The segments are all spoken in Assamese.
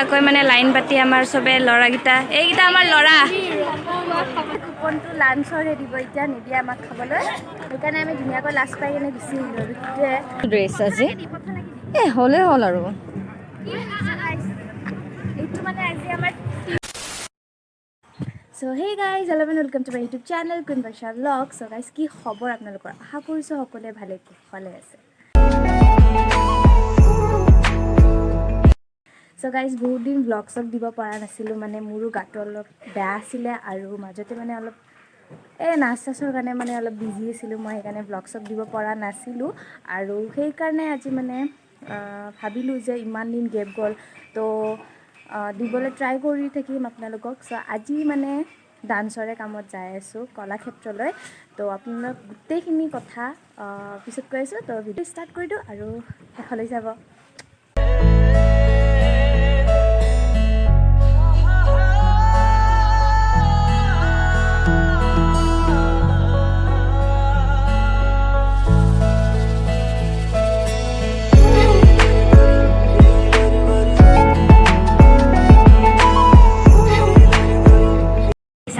ধুনীয়াকৈ মানে লাইন পাতি আমাৰ চবে ল'ৰাকেইটা, এইকেইটা আমাৰ ল'ৰা। কুপনটো লাঞ্চৰহে দিব, এতিয়া নিদিয়ে আমাক খাবলৈ, সেইকাৰণে আমি ধুনীয়াকৈ লাজ পাই কিনে গুচি আহিলোঁ আৰু সেইটোৱে। ড্ৰেছ আজি এই হ'লে হ'ল আৰু। এইটো মানে আজি আমাৰ। So hey guys, hello and welcome to my YouTube channel Queen Barsha Vlog. So guys, কি খবৰ আপোনালোকৰ? আশা কৰিছোঁ সকলোৱে ভালে কুশলে আছে। চ' গাইজ, বহুত দিন ভ্লগ চগ দিব পৰা নাছিলোঁ, মানে মোৰো গাটো অলপ বেয়া আছিলে আৰু মাজতে মানে অলপ এই নাচ চাচৰ কাৰণে মানে অলপ বিজি আছিলোঁ মই, সেইকাৰণে ভ্লগ চগ দিব পৰা নাছিলোঁ। আৰু সেইকাৰণে আজি মানে ভাবিলোঁ যে ইমান দিন গেপ গ'ল, তো দিবলৈ ট্ৰাই কৰি থাকিম আপোনালোকক। চ' আজি মানে ডান্সৰে কামত যাই আছোঁ কলাক্ষেত্ৰলৈ। তো আপোনালোক গোটেইখিনি কথা পিছত কৈ আছোঁ। তো ভিডিঅ' ষ্টাৰ্ট কৰি দিওঁ আৰু শেষলৈ যাব।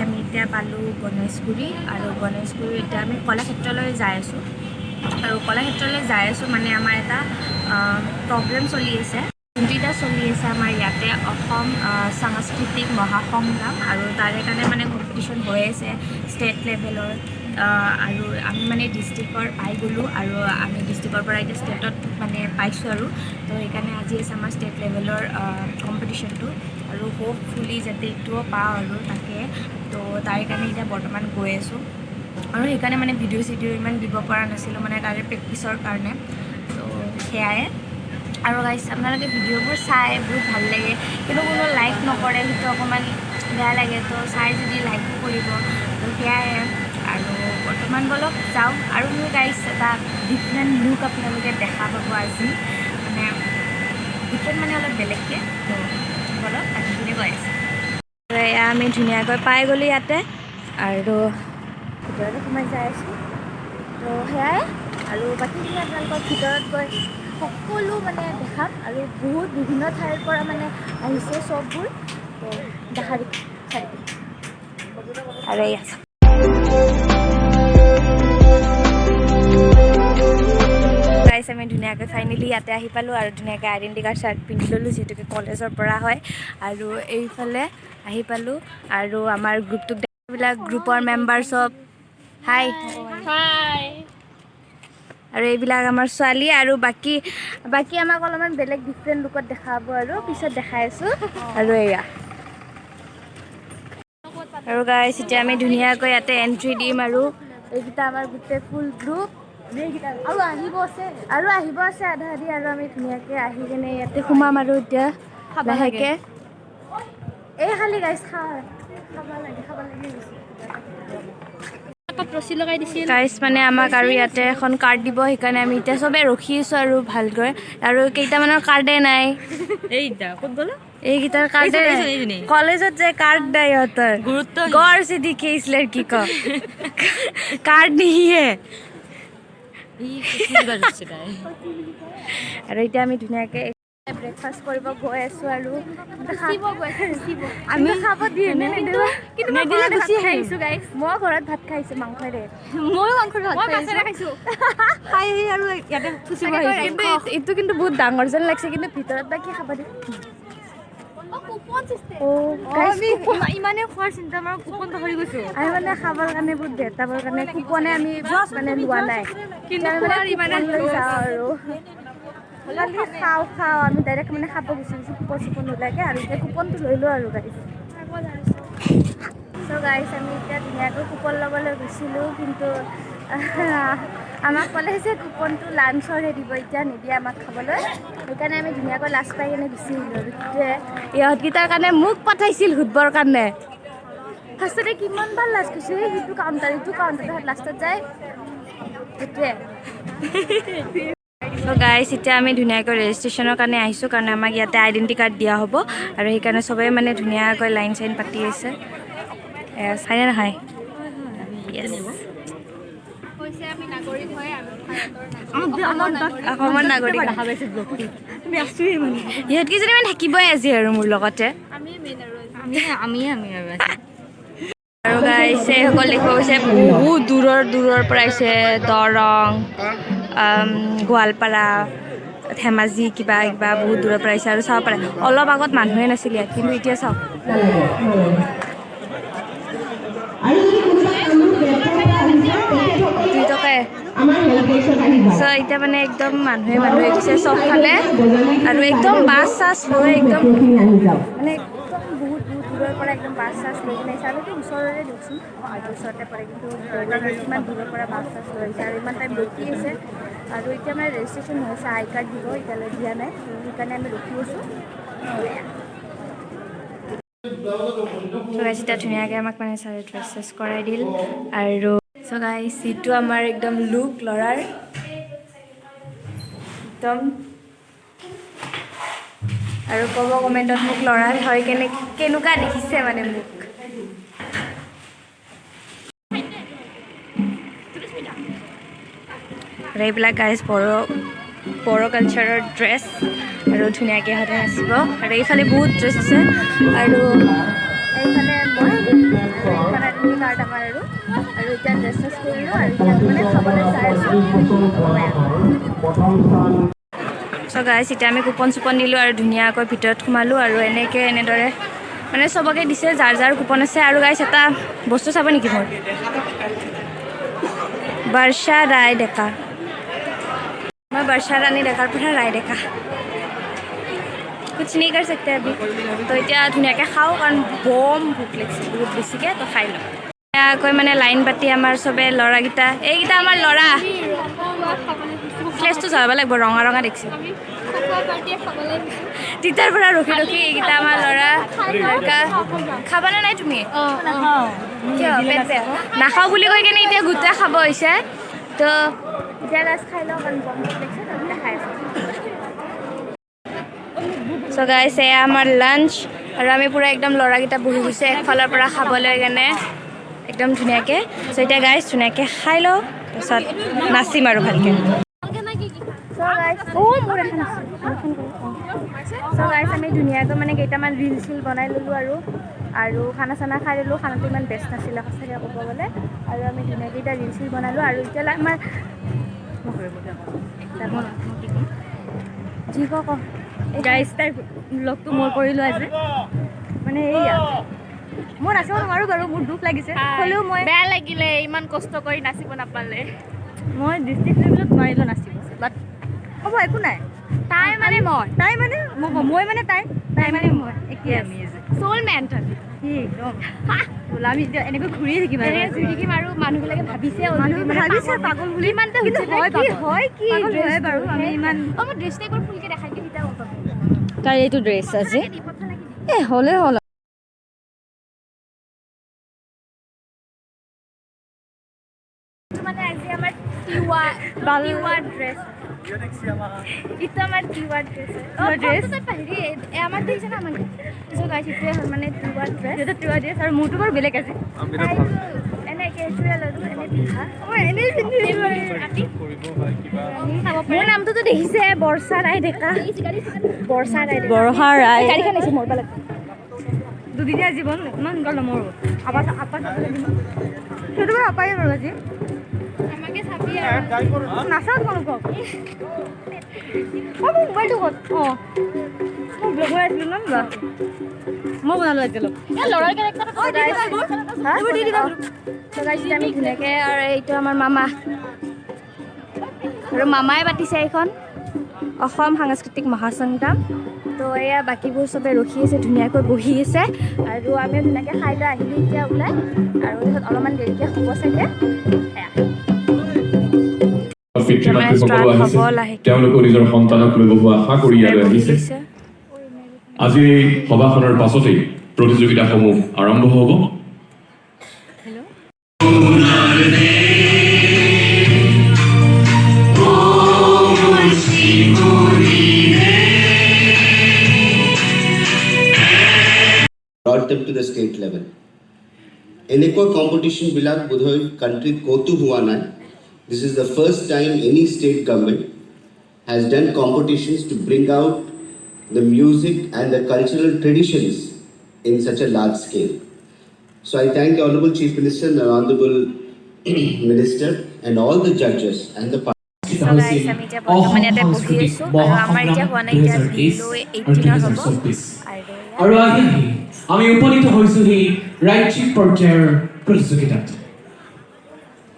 আমি এতিয়া পালোঁ গণেশগুৰি আৰু গণেশগুৰি এতিয়া আমি কলাক্ষেত্ৰলৈ যাই আছোঁ। আৰু কলাক্ষেত্ৰলৈ যাই আছোঁ মানে আমাৰ এটা প্ৰগ্ৰেম চলি আছে, যোনটো এতিয়া চলি আছে আমাৰ ইয়াতে অসম সাংস্কৃতিক মহাসংগ্ৰাম, আৰু তাৰে কাৰণে মানে কম্পিটিশ্যন হৈ আছে ষ্টেট লেভেলৰ। আৰু আমি মানে ডিষ্ট্ৰিক্টৰ পাই গ'লোঁ আৰু আমি ডিষ্ট্ৰিক্টৰ পৰা এতিয়া ষ্টেটত মানে পাইছোঁ আৰু তো সেইকাৰণে আজি আছে আমাৰ ষ্টেট লেভেলৰ কম্পিটিশ্যনটো আৰু হোপফুলি যাতে এইটোও পাওঁ আৰু তাকে। তো তাৰে কাৰণে এতিয়া বৰ্তমান গৈ আছোঁ আৰু সেইকাৰণে মানে ভিডিঅ' চিডিঅ' ইমান দিব পৰা নাছিলোঁ, মানে তাৰে প্ৰেক্টিছৰ কাৰণে। তো সেয়াই। আৰু গাইছ, আপোনালোকে ভিডিঅ'বোৰ চাই বহুত ভাল লাগে, কিন্তু কোনো লাইক নকৰে, সেইটো অকণমান বেয়া লাগে। তো চাই যদি লাইকো কৰিব, তো সেয়াই। আৰু বৰ্তমান বলক যাওঁ। আৰু মোৰ গাইছ এটা ডিফাৰেণ্ট লুক আপোনালোকে দেখা পাব আজি, মানে ডিফাৰেণ্ট মানে অলপ বেলেগকৈ। তো বলক বাকীখিনি গৈ আছে। এয়া আমি ধুনীয়াকৈ পাই গ'লোঁ ইয়াতে আৰু ভিতৰতে সোমাই যাই আছোঁ। তো সেয়াই আৰু বাকীখিনি আপোনালোকক ভিতৰত গৈ সকলো মানে দেখাম। আৰু বহুত বিভিন্ন ঠাইৰ পৰা মানে আহিছে চববোৰ, তো দেখা দিম, চাই দিম। আৰু এয়া চাওক। গাইছ, আমি ধুনীয়াকৈ ফাইনেলি ইয়াতে আহি পালোঁ আৰু ধুনীয়াকৈ আইডেণ্টি কাৰ্ড চাৰ্ট পিন্ধি ল'লোঁ, যিহেতুকে কলেজৰ পৰা হয়। আৰু এইফালে আহি পালোঁ আৰু আমাৰ গ্ৰুপটোক, বিলাক গ্ৰুপৰ মেম্বাৰ চব, হাই। আৰু এইবিলাক আমাৰ ছোৱালী আৰু বাকী বাকী আমাক অলপমান বেলেগ ডিফাৰেণ্ট লুকত দেখাব আৰু পিছত দেখাই আছোঁ। আৰু এয়া আৰু গাইছ, এতিয়া আমি ধুনীয়াকৈ ইয়াতে এণ্ট্ৰি দিম আৰু এইকেইটা আমাৰ গোটেই ফুল গ্ৰুপ। আৰু আহিব আছে। আৰু আহিব আছে আধা আধি। আৰু আমি ধুনীয়াকৈ আহি কেনে ইয়াতে সোমাম আৰু এতিয়া লাহেকে এই খালি গাইছ খা খাব লাগে, খাব লাগে। ৰছী লগাই দিছিল। গাইছ, মানে আমাক আৰু ইয়াতে এখন কাৰ্ড দিব, সেইকাৰণে আমি এতিয়া চবে ৰখি আছোঁ আৰু ভালকৈ। আৰু কেইটামানৰ কাৰ্ডে নাই। এইটা ক'ত গ'ল? এইকেইটাৰ কাৰ্ডে এইজনী, এইজনী। কলেজত যে কাৰ্ড নাই ইহঁতৰ। গুৰুত্ব गौर से देखिए इस लड़की को, कार्ड नहीं है। আৰু এতিয়া আমি ধুনীয়াকৈ ব্ৰেকফাষ্ট কৰিব গৈ আছোঁ আৰু আমি খাব দিয়ে নে নিদিয়ে? কিন্তু মই নিদিলে ঘৰতে গুচি ভাত খাই আহিম। আহিছোঁ, guys। মই ঘৰত ভাত খাইছোঁ মাংসৰে। ময়ো মাংসৰে ভাত খাইছোঁ। খাই আহি আৰু ইয়াতে ফুচিব আহিছোঁ। কিন্তু এইটো কিন্তু বহুত ডাঙৰ যেন লাগিছে, কিন্তু ভিতৰত বা কি খাব দিয়ে। অ' guys, ইমানে খোৱাৰ চিন্তা, আমাৰ কুপন পাহৰি গৈছো। আমি মানে খাবৰ কাৰণে বহুত দেউতাবৰ কাৰণে কুপনে আমি মানে লোৱা নাই। কিন্তু আমি মানে খোৱাৰ ইমানে কুপন লৈ যাওঁ আৰু খালি খাওঁ খাওঁ, আমি ডাইৰেক্ট মানে খাব গুচি গৈছোঁ, কুপন চুপন নোলাকে। আৰু এতিয়া কুপনটো লৈ লওঁ আৰু গাইজ। চ' গাইজ, আমি এতিয়া ধুনীয়াকৈ কুপন ল'বলৈ গৈছিলোঁ, কিন্তু আমাক ক'লে যে কুপনটো লাঞ্চৰহে দিব, এতিয়া নিদিয়ে আমাক খাবলৈ, সেইকাৰণে আমি ধুনীয়াকৈ লাজ পাই কিনে গুচি আহিলোঁ আৰু সেইটোৱে। ইহঁতকেইটাৰ কাৰণে মোক পঠাইছিল সুধবৰ কাৰণে। ফাৰ্ষ্টতে কিমান বাৰ লাজ কৰিছোঁ, এই সিটো কাউণ্টাৰ, ইটো কাউণ্টাৰ, লাষ্টত যায় সেইটোৱে। ত' গাইজ, এতিয়া আমি ধুনীয়াকৈ ৰেজিষ্ট্ৰেশ্যনৰ কাৰণে আহিছোঁ, কাৰণ আমাক ইয়াতে আইডেণ্টি কাৰ্ড দিয়া হ'ব আৰু সেইকাৰণে চবেই মানে ধুনীয়াকৈ লাইন চাইন পাতি আছে। চাইনে নহয়? য়েছ। অসমৰ নাগৰিক। আমি আছোৱেই মানে। ইহঁতকেইজনী মানে থাকিবই আজি আৰু মোৰ লগতে। আমি আমি আমি আৰু আজি। আৰু গাইছে, এইসকল দেখিব গৈছে, বহুত দূৰৰ দূৰৰ পৰা আহিছে, দৰং, গোৱালপাৰা, ধেমাজি, কিবা কিবা বহুত দূৰৰ পৰা আহিছে। আৰু চাব পাৰে, অলপ আগত মানুহে নাছিল ইয়াত, কিন্তু এতিয়া চাওক। আৰু যদি কোনোবা কামৰূপ মেট্ৰ'ৰ পৰা আহিছে, তেখেতসকল 2 টকাই। আমাৰ হেল্প ডেস্কত আহিবা। চ' এতিয়া মানে একদম মানুহে মানুহ হৈ গৈছে চবফালে আৰু একদম বাছ চাছ লৈ একদম মেট্ৰ'খিনি আহি যাওক। মানে একদম বহুত বহুত দূৰৰ পৰা একদম বাছ চাছ লৈ কিনে আহিছে। আমিতো ওচৰৰে দিয়কচোন, আৰু ওচৰতে পৰে, কিন্তু ইমান দূৰৰ পৰা বাছ চাছ লৈ আহিছে আৰু ইমান টাইম ৰখি আছে। আৰু এতিয়া মানে ৰেজিষ্ট্ৰেশ্যন হৈ আছে, আই কাৰ্ড দিব, এতিয়ালৈ দিয়া নাই, সেইকাৰণে আমি ৰখি আছোঁ। চ' গাইছ, এতিয়া ধুনীয়াকৈ আমাক মানে ছাৰে ড্ৰেছ চেছ কৰাই দিল। আৰু চ' গাইছ, এইটো আমাৰ একদম লুক ল'ৰাৰ একদম। আৰু ক'ব কমেণ্টত মোক ল'ৰা হয় কেনেকুৱা দেখিছে মানে মোক। আৰু এইবিলাক গাইজ বড়ো বড়ো কালচাৰৰ ড্ৰেছ আৰু ধুনীয়াকৈ ইহঁতে নাচিব। আৰু এইফালে বহুত ড্ৰেছ আছে আৰু এইফালে মই আৰু এইখন আইডেণ্টি কাৰ্ড আমাৰ। আৰু আৰু এতিয়া ড্ৰেছ চেছ কৰিলোঁ আৰু এতিয়া আমি মানে খাবলৈ যাই আছোঁ। চ' গাইছ, এতিয়া আমি কুপন চুপন দিলোঁ আৰু ধুনীয়াকৈ ভিতৰত সোমালোঁ। আৰু এনেকৈ এনেদৰে মানে চবকে দিছে, যাৰ যাৰ কুপন আছে। আৰু গাইছ, এটা বস্তু চাব নেকি মোৰ? বৰ্ষা ৰায় ডেকা। মই বৰ্ষা ৰাণী ডেকাৰ পৰা ৰায় ডেকা, कुछ नहीं कर सकते अभी। তো এতিয়া ধুনীয়াকৈ খাওঁ, কাৰণ বম ভোক লাগিছে বহুত বেছিকৈ। তো খাই লওঁ। ধুনীয়াকৈ মানে লাইন পাতি আমাৰ চবে ল'ৰাকেইটা, এইকেইটা আমাৰ ল'ৰা। ফ্লেছটো জ্বলাব লাগিব, ৰঙা ৰঙা দেখিছে। তেতিয়াৰ পৰা ৰখি ৰখি এইকেইটা আমাৰ ল'ৰা লড়কা। খাবানে নাই তুমি? কিয় পেট বেয়া? নাখাওঁ বুলি কৈ কিনে এতিয়া গোটেই খাব হৈছে। তো এতিয়া লাষ্ট খাই লওঁ, কাৰণ বম ভোক লাগিছে। তাৰমানে খাই আছোঁ। চ' গাইছ, এয়া আমাৰ লাঞ্চ। আৰু আমি পূৰা একদম ল'ৰাকেইটা বহি গৈছে একফালৰ পৰা খাবলৈ কাৰণে একদম ধুনীয়াকৈ। চ' এতিয়া গাইছ, ধুনীয়াকৈ খাই লওঁ, তাৰপিছত নাচিম আৰু ভালকৈ। অ' মোৰ এখন আছে। চ' গাইছ, আমি ধুনীয়াকৈ মানে কেইটামান ৰিল চিল বনাই ল'লোঁ আৰু আৰু খানা চানা খাই ল'লোঁ। খানাটো ইমান বেষ্ট নাছিলে সঁচাকৈ ক'ব গ'লে। আৰু আমি ধুনীয়াকৈ এতিয়া ৰিল চিল বনালোঁ। আৰু এতিয়া আমাৰ যি ক ক। গাইজ, তাইৰ ব্লগটো মই কৰিলোঁ আজি। মানে এইয়া মই নাচিব নোৱাৰোঁ বাৰু, মোৰ দুখ লাগিছে। হ'লেও মই বেয়া লাগিলে, ইমান কষ্ট কৰি নাচিব নাপালে। মই ডিষ্ট্ৰিক্ট লেভেলত নোৱাৰিলোঁ নাচিব, বাট হ'ব, একো নাই। তাই মানে মই। তাই মানে মই মানে তাই, তাই মানে মই, একেই আমি আজি। চ'ল মেণ্টেল। কি একদম বোলা, আমি এতিয়া এনেকৈ ঘূৰিয়ে থাকিম আৰু। এনেকৈ ঘূৰি থাকিম আৰু মানুহবিলাকে ভাবিছে মানুহ already মানে ভাবিছে পাগল বুলি। ইমানতে কিন্তু সুধিছে হয় কি পাগল। হয় কি পাগল হয় dress বাৰু টো? আমি ইমান অ, মই ড্ৰেছটো একবাৰ ফুলকে দেখাই দিম, তেতিয়া গম পাব। তাইৰ এইটো ড্ৰেছ আজি এ হ'লে হ'ল। মানে আজি আমাৰ তিৱা তিৱা ড্ৰেছ, এইটো আমাৰ তিৱা ড্ৰেছ। তিৱা dress? হেৰি, আমাৰ দেখিছে না, আমাৰ চ' গাইছ, এইটোৱে হ'ল মানে তিৱা ড্ৰেছ। এইটো তিৱা ড্ৰেছ আৰু মোৰটো বাৰু বেলেগ আজি। এনে কেজুৱেল আৰু এনে পিন্ধা। মই এনেই পিন্ধিছোঁ আৰু। মোৰ নামটোতো দেখিছে, বৰ্ষা ৰায় ডেকা, বৰ্ষা ৰায় ডেকা। বৰষা ৰায়। গাড়ীখন আহিছে, মৰিব লাগিব। দুদিনীয়া জীৱন, ইমান সোনকালে নমৰো। আপা আপা চাবলৈ দিম সেইটো বাৰু, আপায়ে বাৰু আজি। আমাকে চাবি আৰু। নাচাওঁ তোমালোকক। অ, মোৰ মোবাইলটো ক'ত? অঁ, মই ব্লগ বনাই আছিলোঁ ন কিবা, মই বনালোঁ আজি অলপ। ল'ৰাৰ কেৰেক্টাৰ। অঁ, দি দিবা এইবোৰ। এইবোৰ দি দিবা। তো গাইছ, আমি ধুনীয়াকৈ, আৰু এইটো আমাৰ মামা আৰু মামাই পাতিছে এইখন অসম সাংস্কৃতিক মহাসংগ্ৰাম। তো এয়া বাকীবোৰ চবে ৰখি আছে, ধুনীয়াকৈ বহি আছে। আৰু আমিও ধুনীয়াকৈ খাই লৈ আহিলোঁ এতিয়া ওলাই। আৰু তাৰপিছত অলপমান দেৰিকৈ হ'ব চাগে সেয়া। পিতৃ মানে মাতৃসকলো start হ'ব আহিছে। লাহেকে। তেওঁলোকেও নিজৰ সন্তানক লৈ বহু আশা কৰি ইয়ালৈ বহি আহিছে। লৈছে। আজিৰ এই সভাখনৰ পাছতেই প্ৰতিযোগিতাসমূহ আৰম্ভ হ'ব। Brought them to the state level. এনেকুৱা কম্পিটিশ্যনবিলাক বোধহয় কাণ্ট্ৰিত ক'তো হোৱা নাই। This is the first time any state government has done competitions to bring out the music and the cultural traditions in such a large scale. So I thank the Honorable Chief Minister and the Honorable Minister and all the judges and the So guys, আমি এতিয়া বৰ্তমান ইয়াতে বহি আছোঁ আৰু আমাৰ এতিয়া হোৱা নাই, এতিয়া বিলৈ 18ৰ হ'ব আৰু আৰু আহি আহি আমি উপনীত হৈছোহি ৰাজ্যিক পৰ্যায়ৰ প্ৰতিযোগিতাত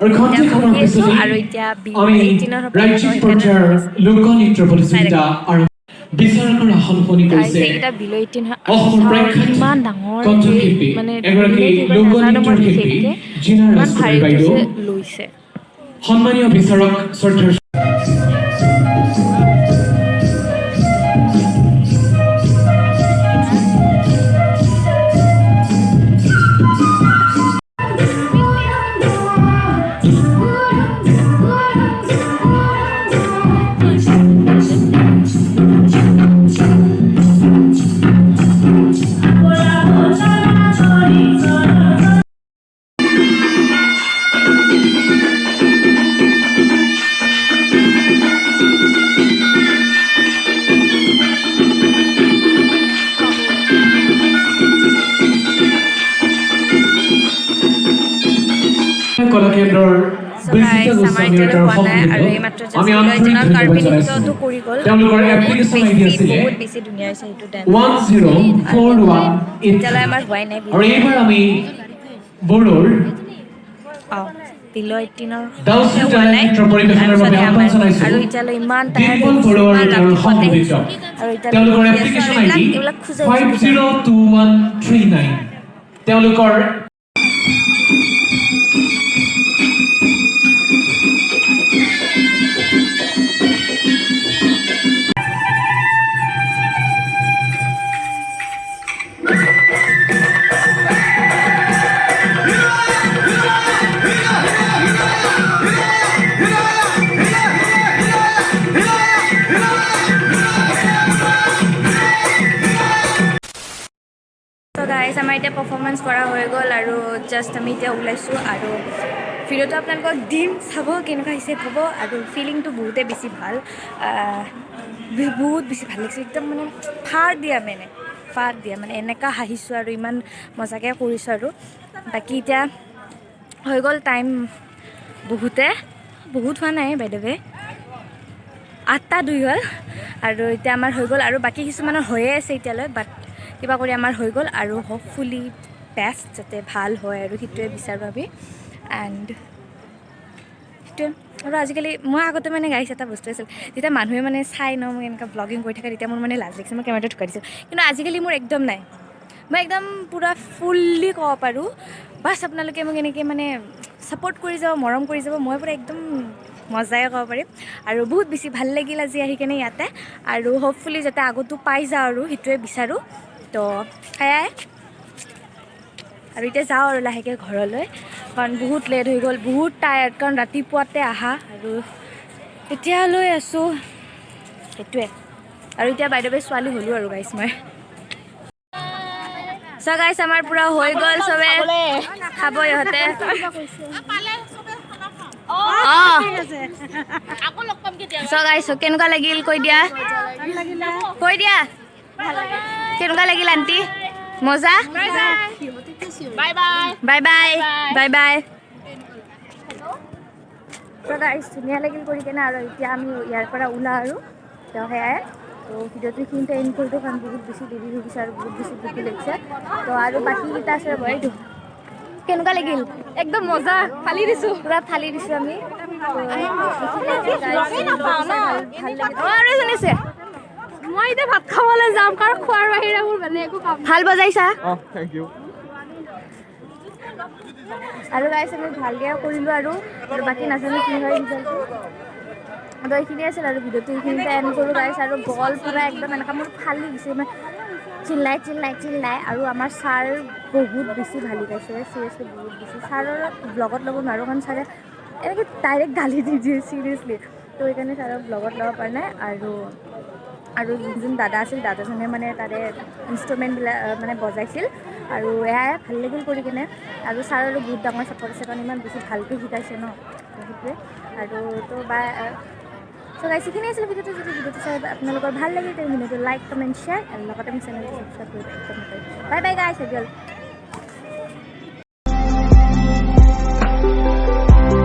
আৰু খন্তেকখনৰ বহি আছোঁ পিছতেই আৰু এতিয়া বিহু আমি 18ৰ হ'ব, ৰাজ্যিক সেইকাৰণে পৰ্যায়ৰ লোকনৃত্য প্ৰতিযোগিতা আৰু বিচাৰকৰ আসন শুনি গাইছ, কৰিছে এইকেইটা বিলৈ 18 হয়। অসমৰ আৰু প্ৰখ্যাত ইমান ডাঙৰ কণ্ঠশিল্পী, মানে এগৰাকী কোনে কি কয় নাজানো মই লোকনৃত্যৰ শিল্পী বিশেষকে জিনা ইমান ৰাজকুমাৰী ভাৰী বাইদেউ। লৈছে। সন্মানীয় বিচাৰক শ্ৰদ্ধাৰ কলা কেন্দ্ৰৰ So বিজিতা guys, আমাৰ গোস্বামী আৰু এতিয়ালৈ তেওঁৰ হোৱা নাই আৰু সহযোগীক এইমাত্ৰ just আমি বিলৈ আন্তৰিক 18ৰ ধন্যবাদ কাৰ্বি জনাইছোঁ। নৃত্যটো কৰি গ'ল। তেওঁলোকৰ বহুত এপ্লিকেশ্যন আইডি বেছি আছিলে বহুত বেছি ধুনীয়া হৈছে সেইটো ডেন্স। 104183। এতিয়ালৈ আমাৰ হোৱাই নাই। আৰু এইবাৰ আমি বড়োৰ অঁ, বিলৈ 18ৰ দাউচি হোৱা নাই। নৃত্য পৰিৱেশনৰ বাবে তাৰপিছতহে আহ্বান আমাৰ জনাইছোঁ আৰু এতিয়ালৈ ইমান টায়াৰ্ড ডিম্পল হৈ গৈছোঁ, বড়ো আৰু ইমান তেওঁৰ ৰাতিপুৱাতে সহযোগীক। আহিছোঁ আৰু এতিয়ালৈ তেওঁলোকৰ বহি আছোঁ আৰু এপ্লিকেশ্যন এইবিলাক আইডি এইবিলাক খোজাই ফাইভ খোজাই 02139। তেওঁলোকৰ ত' গাইজ, আমাৰ এতিয়া পাৰফৰ্মেঞ্চ কৰা হৈ গ'ল আৰু জাষ্ট আমি এতিয়া ওলাইছোঁ আৰু ভিডিঅ'টো আপোনালোকক দিম, চাব কেনেকুৱা হৈছে ক'ব। আৰু ফিলিংটো বহুতেই বেছি ভাল, বহুত বেছি ভাল লাগিছে একদম, মানে ফাৰ দিয়া, মানে ফাৰ দিয়া, মানে এনেকুৱা হাঁহিছোঁ আৰু ইমান মজাকৈ কৰিছোঁ। আৰু বাকী এতিয়া হৈ গ'ল টাইম বহুতে বহুত হোৱা নাই, বাইদেৱে, 8টা 2 হ'ল আৰু এতিয়া আমাৰ হৈ গ'ল আৰু বাকী কিছুমানৰ হৈয়ে আছে এতিয়ালৈ, বাট কিবা কৰি আমাৰ হৈ গ'ল আৰু হোপফুলি বেষ্ট যাতে ভাল হয় আৰু সেইটোৱে বিচাৰোঁ আমি। এণ্ড সেইটোৱে। আৰু আজিকালি মই আগতে মানে গাইছ, এটা বস্তু আছিল, যেতিয়া মানুহে মানে চাই ন মই এনেকুৱা ব্লগিং কৰি থাকে, তেতিয়া মোৰ মানে লাজ লাগিছে, মই কেমেৰাটো ঢুকাই দিছোঁ। কিন্তু আজিকালি মোৰ একদম নাই, মই একদম পূৰা ফুল্লি ক'ব পাৰোঁ। বাছ, আপোনালোকে মোক এনেকৈ মানে ছাপৰ্ট কৰি যাব, মৰম কৰি যাব, মই পূৰা একদম মজাই ক'ব পাৰিম। আৰু বহুত বেছি ভাল লাগিল আজি আহি কেনে ইয়াতে আৰু হোপফুলি যাতে আগতো পাই যাওঁ আৰু সেইটোৱে বিচাৰোঁ। তো সেয়াই আৰু এতিয়া যাওঁ আৰু লাহেকৈ ঘৰলৈ, কাৰণ বহুত লেট হৈ গ'ল, বহুত টায়াৰ্ড, কাৰণ ৰাতিপুৱাতে আহা আৰু এতিয়ালৈ আছোঁ, সেইটোৱে। আৰু এতিয়া বাইদেৱে ছোৱালী হ'লোঁ আৰু গাইছ মই। চ' গাইছ, আমাৰ পূৰা হৈ গ'ল, চবে খাব ইহঁতে। অঁ, চ' গাইছ, কেনেকুৱা লাগিল কৈ দিয়া, কৈ দিয়া কেনেকুৱা লাগিল। আণ্টি, মজা। Bye bye. Bye bye, bye bye. ত' গাইছ, ধুনীয়া লাগিল কৰি কেনে আৰু এতিয়া আমি ইয়াৰ পৰা ওলাওঁ আৰু তো সেয়াই। তো ভিডিঅ'টো এইখিনিতে এণ্ড কৰি দিওঁ, কাৰণ বহুত বেছি দেৰি হৈ গৈছে আৰু বহুত বেছি ভোকো লাগিছে। তো আৰু বাকীকেইটা আছে ৰ'ব। এইটো কেনেকুৱা লাগিল? একদম মজা, ফালি দিছো। পূৰা ফালি দিছোঁ আমি। ভাল লাগিল। অঁ, আৰু এজন আছে। মই এতিয়া ভাত খাবলৈ যাম, কাৰণ খোৱাৰ বাহিৰে মোৰ বেলেগ একো কাম ভাল বজাইছা। অঁ, thank U. আৰু গাইছ, আমি ভালকৈ কৰিলোঁ আৰু আৰু বাকী নাজানো কি হয় ৰিজাল্টটো। তো এইখিনি আছিল আৰু ভিডিঅ'টো এইখিনিতে এণ্ড কৰোঁ গাইছ। আৰু গল পূৰা একদম এনেকুৱা মোৰ ফালি গৈছে, মানে চিল্লাই চিল্লাই চিল্লাই। আৰু আমাৰ ছাৰ বহুত বেছি ভাল শিকাইছে, চিৰিয়াছলি বহুত বেছি। ছাৰৰ ব্লগত ল'ব নোৱাৰোঁ, কাৰণ ছাৰে এনেকৈ ডাইৰেক্ট গালি দি দিয়ে, চিৰিয়াছলি। তো সেইকাৰণে ছাৰক ব্লগত ল'ব পৰা নাই। আৰু আৰু যোনজন দাদা আছিল, দাদাজনে মানে তাৰে ইনষ্ট্ৰুমেণ্টবিলাক মানে বজাইছিল আৰু এয়াই ভাল লাগিল কৰি কেনে। আৰু ছাৰৰো বহুত ডাঙৰ ছাপৰ্ট আছে, কাৰণ ইমান বেছি ভালকৈ শিকাইছে ন, তো সেইটোৱে। আৰু তো বা চ' গাইছ, এইখিনি আছিলে ভিডিঅ'টো। যদি ভিডিঅ'টো চাই আপোনালোকৰ ভাল লাগিল, তেন্তে ভিডিঅ'টো লাইক, কমেণ্ট, শ্বেয়াৰ আৰু লগতে মোৰ চেনেলটো ছাবস্ক্ৰাইব কৰিব একদম। Bye bye guys, have.